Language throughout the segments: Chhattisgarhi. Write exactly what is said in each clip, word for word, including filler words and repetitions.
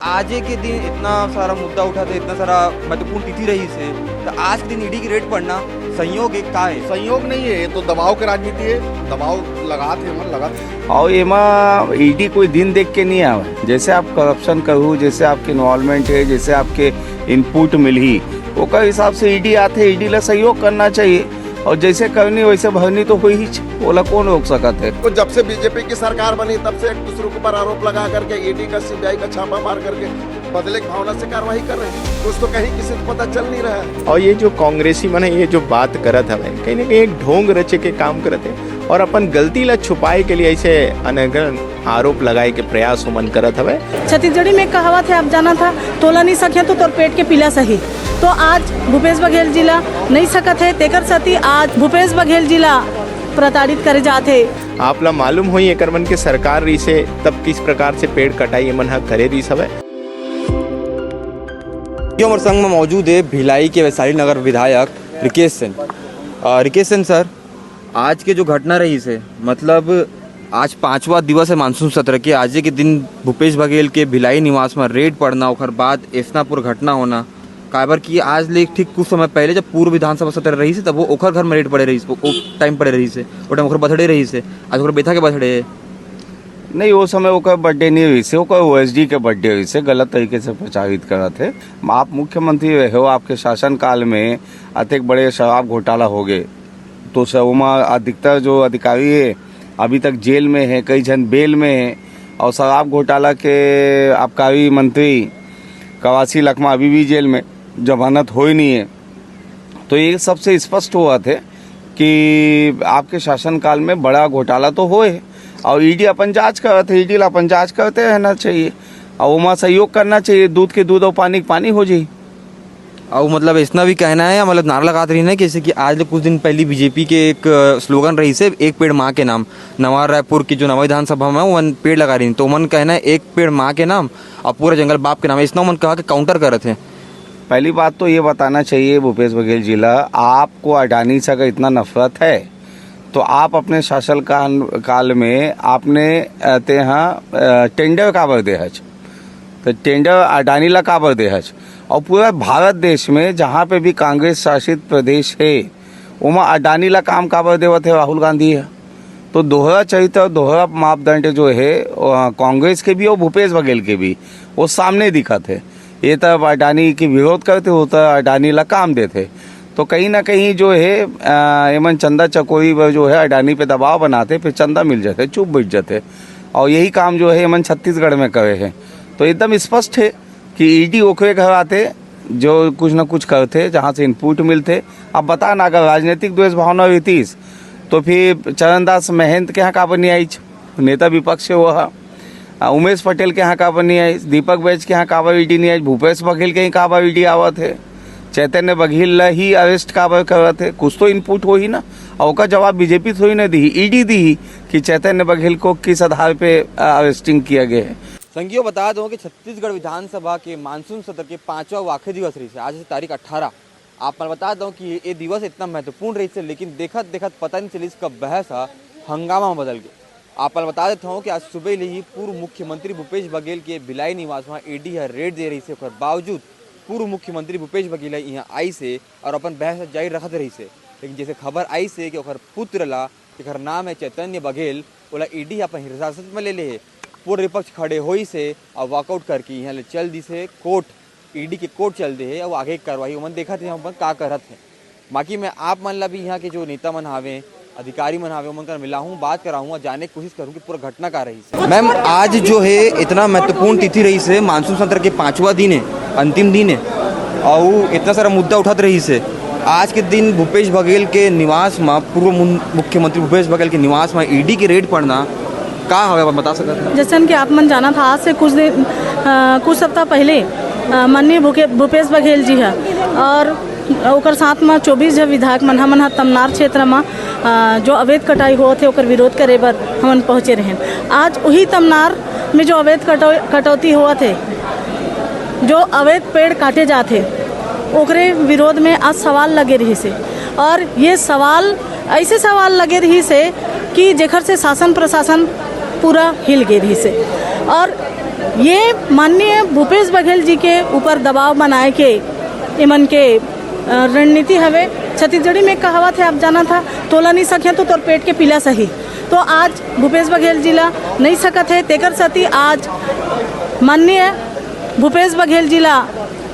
आजे के दिन इतना सारा मुद्दा उठाथे, इतना सारा महत्वपूर्ण तिथि रहिस हे, त आज के दिन ईडी के रेड पड़ना संयोग एक का हे? संयोग नहीं है, ये तो दबाव के राजनीति है, दबाव लगात है, मन लगात है। अउ एमा ईडी कोई दिन देख के नहीं आवे। जैसे आप करप्शन करहू, जैसे आपके इन्वॉल्वमेंट है, जैसे आपके इनपुट मिलही, ओकर हिसाब से ईडी आथे। ईडी ला सहयोग करना चाहिए, और जैसे करनी वैसे भरनी तो होही, ओला कौन रोक सकत है? तो जब से बीजेपी की सरकार बनी, तब से एक दूसरे के ऊपर आरोप लगा करके, ईडी का, सीबीआई का छापा मार करके बदले की भावना से कार्रवाई कर रहे हैं। कुछ तो कहीं किसी को पता चल नहीं रहा है। और ये जो कांग्रेसी मन है, ये जो बात करत हवे, कहीं ना कहीं एक ढोंग रचे के काम करत है और अपन गलती ला छुपाए के लिए ऐसे अनगन आरोप लगाए के प्रयास ओमन करत हवे। छत्तीसगढ़ी में कहावत है, आप जाना था, "तोला नहीं सके तो तोर पेट के पीला सही।" तो आज भूपेश बघेल जी ला नहीं सकत है, तेकर सेती आज भूपेश बघेल जी ला प्रताड़ित करे जात है। आप ला मालूम होही, एकर मन के सरकार रहिसे, तब किस प्रकार से पेड़ कटाई एमन ह करे रहिस हवय। जो हमर संग में मौजूद है भिलाई के वैशाली नगर विधायक रिकेश सेन। अ, रिकेश सेन सर, आज के जो घटना रहिस हे, मतलब आज पांचवा दिवस है मानसून सत्र के, आजे के दिन भूपेश बघेल के भिलाई निवास में रेड पड़ना, ओकर बाद एसनापुर घटना होना, काबर कि आज ले ठीक कुछ समय पहले जब पूर्व विधानसभा सत्र रहिस हे, तब वो ओकर घर में रेड पड़े रहिस, ओ, ओ टाइम पड़े रहिस हे, ओ टाइम ओकर बर्थडे रहिस हे, आज ओकर बेटा के बर्थडे है। नहीं, वो समय ओकर बर्थडे नहीं रहिस हे, ओकर ओएसडी के बर्थडे रहिस हे, गलत तरीके से प्रचारित करत है। आप मुख्यमंत्री रहे हो, आपके शासनकाल में अतेक बड़े शराब घोटाला हो गए, तो सर, ओमा अधिकतर जो अधिकारी है, अभी तक जेल में है, कई झन बेल में है, और शराब घोटाला के आबकारी मंत्री कवासी लखमा अभी भी जेल में, जमानत होए नहीं है। तो ये सबसे स्पष्ट होवत है कि आपके शासनकाल में बड़ा घोटाला तो होए, और ईडी अपन जांच करत है, ईडी ला अपन जांच करते रहना चाहिए, और ओमा सहयोग करना चाहिए। दूध के दूध और पानी के पानी हो जाई। अउ मतलब अइसना भी कहना है, मतलब नारा लगात रहिन है, जैसे कि आज ले कुछ दिन पहले बीजेपी के एक, अ, स्लोगन रहिस हे, "एक पेड़ माँ के नाम।" नवा रायपुर की जो नवा विधानसभा में ओमन पेड़ लगा रहिन, तो ओमन कहना है, "एक पेड़ माँ के नाम और पूरा जंगल बाप के नाम।" अइसना ओमन कहा के काउंटर करत है। पहली बात तो ये बताना चाहिए भूपेश बघेल जी ला, आपको अडानी से अगर इतना नफरत है, तो आप अपने शासन काल, काल में आपने, अ, तेहा, अ, टेंडर काबर दे हच? तो टेंडर अडानी ला काबर दे हच? और पूरा भारत देश में जहाँ पे भी कांग्रेस शासित प्रदेश है, ओमा अडानी ला काम काबर देवत है राहुल गांधी है? तो दोहरा चरित्र और दोहरा मापदंड जो है, अ, कांग्रेस के भी और भूपेश बघेल के भी, वो सामने दिखत है। ये तरफ अडानी के विरोध करते, वो तरफ अडानी ला काम देते। तो कहीं ना कहीं जो है, अ, एमन चंदा चकोरी बर जो है अडानी पे दबाव बनाते, फिर चंदा मिल जाते, चुप बैठ जाते। और यही काम जो है एमन छत्तीसगढ़ में करे हैं। तो एकदम स्पष्ट है कि ईडी ओकरे घर आते, जो कुछ ना कुछ करते, जहाँ से इनपुट मिलते। अब बता ना, अगर राजनीतिक द्वेष भावना रहतीस, तो फिर चरणदास महंत के यहाँ काबर नहीं आईच? नेता विपक्ष है वो हा। आ, उमेश पटेल के यहाँ काबर नहीं आईच? दीपक बैज के यहाँ काबर ईडी नहीं आईच? भूपेश बघेल के ही काबर ईडी आवत है? चैतन्य बघेल ला ही अरेस्ट काबर करत है? कुछ तो इनपुट होही ना, और ओकर जवाब बीजेपी थोड़ी ना दी, ईडी दी कि चैतन्य बघेल को किस आधार पे, आ, अरेस्टिंग किया गया है। संगियो, बता दो कि छत्तीसगढ़ विधानसभा के मानसून सत्र के पांचवा वाखे दिवस रहिस हे, आज से तारीख अट्ठारह। आप मन बता दो कि ये दिवस इतना महत्वपूर्ण रहिस हे, लेकिन देखत देखत पता नहीं चलिस कब बहस ह हंगामा में बदल गए। आप मन बता देत हूँ कि आज सुबह ले ही पूर्व मुख्यमंत्री भूपेश बघेल के भिलाई निवास में ईडी ह रेड दे रहिस हे, ओकर बावजूद पूर्व मुख्यमंत्री भूपेश बघेल ह इहाँ आइस हे और अपन बहस जारी रखत रहिस हे। लेकिन जैसे खबर आइस हे कि ओकर पुत्र ला, जेकर नाम है चैतन्य बघेल, ओला ईडी अपन हिरासत में ले ले हे। पूरा विपक्ष खड़े होइस हे और वॉकआउट करके यहाँ ले चल दिस हे कोर्ट, ईडी के कोर्ट चल दे हे और आगे के कार्रवाई ओमन देखत हे, ओमन का करत हे। बाकी मैं आप मन ला भी यहाँ के जो नेता मन हावे, अधिकारी मन हावे, ओमन कर मिलाहूँ, बात कराहूँ और जाने की कोशिश करूँ कि पूरा घटना का रहिस हे। मैम, आज जो है इतना महत्वपूर्ण तिथि रहिस हे, मानसून सत्र के पांचवा दिन है, अंतिम दिन है, और इतना सारा मुद्दा उठत रहिस हे। आज के दिन भूपेश बघेल के निवास में, पूर्व मुन-, मुख्यमंत्री भूपेश बघेल के निवास में ईडी के रेड पड़ना का हवे, आप बता सकत हैं? जैसन कि आप मन जानत हा, आज से कुछ दिन, अ, कुछ सप्ताह पहले, अ, माननीय भूके-, भूपेश बघेल जी ह और ओकर साथ म चौबीस झन विधायक मन ह, मन ह तमनार क्षेत्र म, अ, जो अवैध कटाई होत हे, ओकर विरोध करे बर हमन पहुंचे रहेन। आज उही तमनार में जो अवैध कटौ-, कटौती होवत हे, जो अवैध पेड़ काटे जात हे, ओकरे विरोध में आज सवाल लगे रहिस हे। और ये सवाल, ऐसे सवाल लगे रहिस हे कि जेकर से शासन प्रशासन पूरा हिल गे रहिस हे। और ये माननीय भूपेश बघेल जी के ऊपर दबाव बनाए के इमन के, अ, रणनीति हवे। छत्तीसगढ़ी में कहावत है, आप जाना था, "तोला नहीं सके तो तोर पेट के पीला सही।" तो आज भूपेश बघेल जी ला नहीं सकत है, तेकर सेती आज माननीय भूपेश बघेल जी ला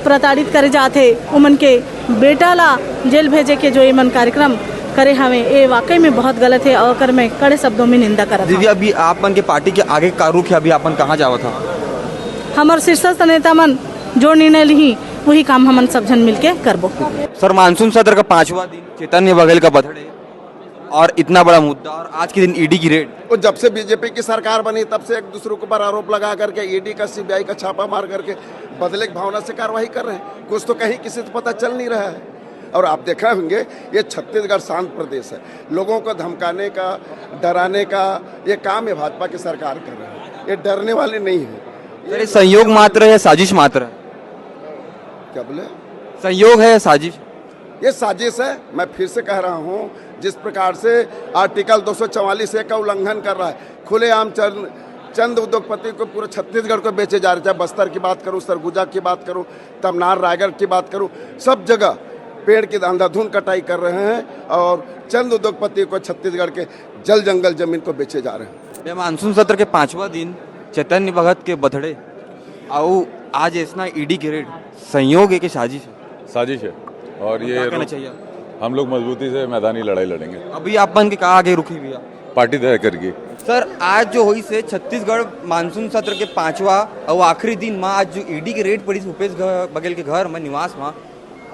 प्रताड़ित करे जात हे, उमन के बेटा ला जेल भेजे के जो इमन कार्यक्रम करे हवे, ये वाकई में बहुत गलत है और ओकर मैं कड़े शब्दों में निंदा करत हूँ। दीदी, अभी आप मन के पार्टी के आगे का रुख है, अभी आप मन कहाँ जावत हव? हमर शीर्षस्थ नेता मन जो निर्णय लिही, वही काम हमन सब झन मिलके करबो। सर, मानसून सत्र का पांचवा दिन, चैतन्य बघेल का बर्थडे और इतना बड़ा मुद्दा, और आज के दिन ईडी की रेड। वो जब से बीजेपी की सरकार बनी, तब से एक दूसरे के ऊपर आरोप लगा करके, ईडी का, सीबीआई का छापा मार करके बदले की भावना से कार्रवाई कर रहे हैं। कुछ तो कहीं किसी को पता चल नहीं रहा है। और आप देखा होंगे, ये छत्तीसगढ़ शांत प्रदेश है। लोगों को धमकाने का, डराने का ये काम ये भाजपा की सरकार कर रही है। ये डरने वाले नहीं है। सर, ये संयोग मात्र है, साजिश मात्र है? क्या बोले? संयोग है या साजिश? ये साजिश है। मैं फिर से कह रहा हूँ, जिस प्रकार से आर्टिकल दो सौ चवालीस ए का उल्लंघन कर रहा है, खुलेआम चंद चंद उद्योगपति को पूरे छत्तीसगढ़ को बेचे जा रहे हैं, चाहे बस्तर की बात करूँ, सरगुजा की बात करूँ, तमनार रायगढ़ की बात करूँ, सब जगह पेड़ की अंधाधुंध कटाई कर रहे हैं और चंद उद्योगपति को छत्तीसगढ़ के जल जंगल जमीन को बेचे जा रहे हैं। ये मानसून सत्र के पांचवा दिन, चैतन्य भगत के बर्थडे, अउ आज ऐसना ईडी की रेड, संयोग है कि साजिश है? साजिश है। और ये क्या कहना रुख चाहिए? हम लोग मजबूती से मैदानी लड़ाई लड़ेंगे। अभी आप मन के कहाँ आगे रुखी भैया? पार्टी तय करेगी। सर, आज जो होइस हे छत्तीसगढ़ मानसून सत्र के पांचवा अउ आखिरी दिन मा, आज जो ईडी के रेड पड़िस भूपेश घ-, बघेल के घर में, निवास में,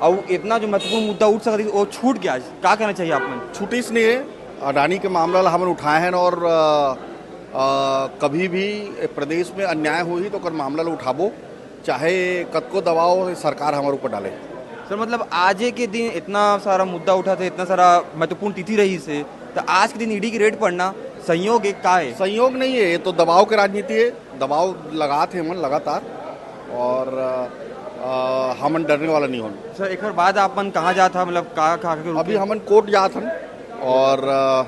अउ इतना जो महत्वपूर्ण मुद्दा उठ सकत हे, वो छूट गया। आज का कहना चाहिए आप मन? छूटिस नहीं है। अडानी के मामला ला हमन उठाए हैं और, अ, अ, कभी भी प्रदेश में अन्याय होही तो ओकर मामला ला उठाबो, चाहे कतको दबाव सरकार हमारे ऊपर डाले। सर, मतलब, आजे के दिन इतना सारा मुद्दा उठा थे, इतना सारा महत्वपूर्ण तिथि रहिस हे, तो आज के दिन ईडी की रेड पड़ना संयोग है, का है? संयोग नहीं है, ये तो दबाव के राजनीति है। दबाव लगात हे हमन लगातार, और, अ, हमन डरने वाला नहीं होन। सर, एक बार बाद आप मन कहाँ जात हा, मतलब, का, का, का, अभी हमन कोर्ट जात हन, और, अ,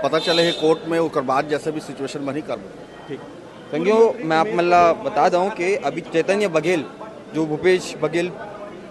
पता चले हे कोर्ट में, ओकर बाद जैसे भी सिचुएशन बनही, करबो। ठीक। संगियो, मैं आप मन ला बता दऊं कि अभी चैतन्य बघेल, जो भूपेश बघेल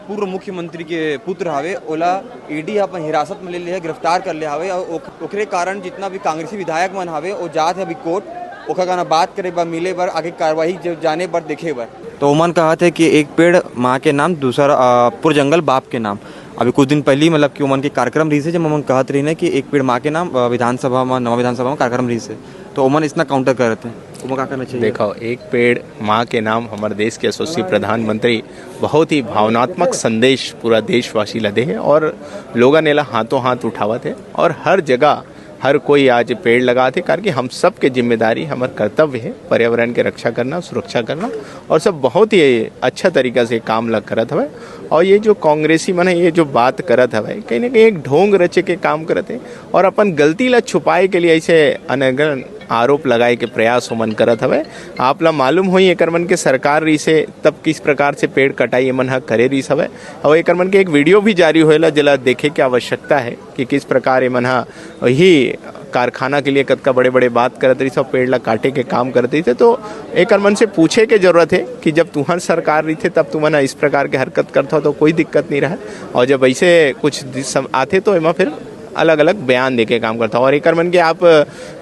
पूर्व मुख्यमंत्री के पुत्र हावे, ओला ईडी अपन हिरासत में ले ले हे, गिरफ्तार कर ले हावे, और ओक-, ओकरे कारण जितना भी कांग्रेसी विधायक मन हावे, वो जात हे अभी कोर्ट, ओकर गाना बात करे बर, मिले बर, आगे कार्रवाई जो जाने बर, देखे बर। तो ओमन कहत हे कि एक पेड़ माँ के नाम, दूसरा, अ, पूरा जंगल बाप के नाम। अभी कुछ दिन पहले, मतलब कि ओमन के कार्यक्रम रहिस हे, जब ओमन कहत रहिन हे कि एक पेड़ माँ के नाम, अ, विधानसभा में, नवा विधानसभा में कार्यक्रम रहिस हे, तो ओमन इसना काउंटर करत हे, ओमन का करना चाहिए? देखो, एक पेड़ माँ के नाम, हमारे देश के यशस्वी प्रधानमंत्री बहुत ही भावनात्मक संदेश पूरा देशवासी ला दे हे और लोगन एला हाथों हाथ उठावत हे और हर जगह हर कोई आज पेड़ लगात हे, कारण कि हम सब के जिम्मेदारी, हमर कर्तव्य हे पर्यावरण के रक्षा करना, सुरक्षा करना, और सब बहुत ही अच्छा तरीका से काम ला करत हवय। और ये जो कांग्रेसी मन हे, ये जो बात करत हवय, कहीं ना कहीं एक ढोंग रचे के काम करत हे और अपन गलती ला छुपाए के लिए ऐसे अनगन आरोप लगाए के प्रयास ओमन करत हवय। आप ला मालूम होही, एकर मन के सरकार रहिस हे, तब किस प्रकार से पेड़ कटाई एमन ह करे रहिस हवय। और एकर मन के एक वीडियो भी जारी होएला, जेला देखे के आवश्यकता है कि किस प्रकार एमन ह वही कारखाना के लिए कतका बड़े-बड़े बात करत रहिस और पेड़ ला काटे के काम करत रहिस। तो एकर मन से पूछे के जरूरत है कि जब तुहर सरकार रहिथे, तब तुमन इस प्रकार के हरकत करत हो, तो कोई दिक्कत नहीं रहा, और जब ऐसे कुछ दिस-, आथे, तो एमा फिर अलग-अलग बयान देके काम करत हो। और एकर मन के आप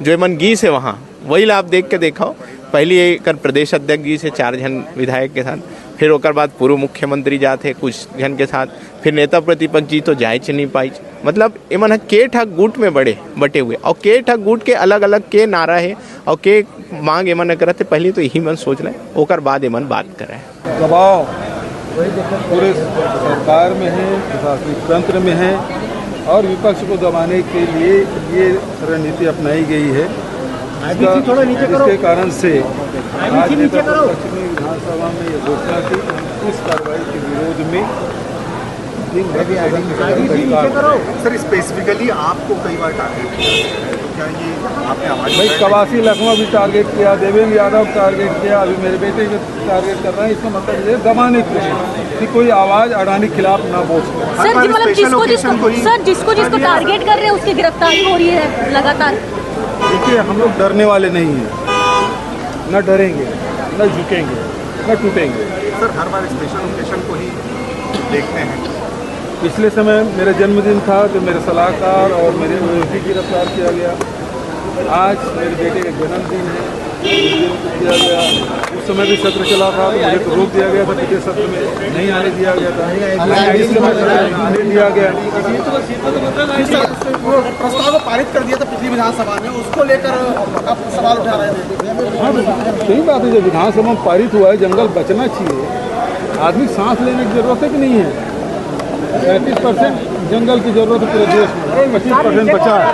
जो एमन गीस है वहाँ, वही ला आप देख के देखो। पहली एकर प्रदेश अध्यक्ष गीस है चार झन विधायक के साथ, फिर ओकर बाद पूर्व मुख्यमंत्री जात है कुछ झन के साथ, फिर नेता प्रतिपक्ष जी तो जाए च नहीं पाई। मतलब, एमन ह के ठा गुट में बड़े, बटे हुए, और के ठा गुट के अलग-अलग के नारा है, और के मांग एमन ह करत हे, पहले तो यही मन सोच लें, ओकर बाद एमन बात करें। दबाव पूरे सरकार में है, प्रशासनिक तंत्र में है, और विपक्ष को दबाने के लिए ये रणनीति अपनाई गई है। जिसका, जिसके कारण से आज नेता प्रतिपक्ष ने विधानसभा में ये घोषणा की कि हम इस कार्रवाई के विरोध में दिन भर में सदन के सदन परिवार। सर, स्पेसिफिकली आपको कई बार टारगेट किया गया है, तो क्या ये आपने आवाज भाई, उठाई? कवासी लखमा भी टारगेट किया, देवेंद्र यादव टारगेट किया, अभी मेरे बेटे को टारगेट कर रहे हैं। इसका मतलब ये दबाने के लिए कि कोई आवाज अडानी खिलाफ ना बोल सके। सर जी, मतलब, जिसको जिसको, सर, जिसको जिसको टारगेट कर रहे हैं, उसकी गिरफ्तारी हो रही है लगातार। देखिए, हम लोग डरने वाले नहीं हैं, न डरेंगे। न झुकेंगे, न टूटेंगे। सर, हर बार स्पेशल ओकेशन को ही देखते हैं। पिछले समय मेरा जन्मदिन था, तो मेरे सलाहकार और मेरे ओएसडी गिरफ्तार किया गया। आज मेरे बेटे का जन्मदिन है, उस दिन को किया गया। उस समय भी सत्र चला था, तो मुझे तो रोक दिया गया था, पिछले सत्र में नहीं आने दिया गया था। इस समय सत्र में आने दिया गया। प्रस्ताव को पारित कर दिया था पिछली विधानसभा में, उसको लेकर आप सवाल उठा रहे थे। हाँ, तो सही बात है, जब विधानसभा में पारित हुआ है, जंगल बचना चाहिए। आदमी सांस लेने की जरूरत है कि नहीं है? पैंतीस परसेंट जंगल की जरूरत है पूरे देश में, पच्चीस परसेंट बचा है।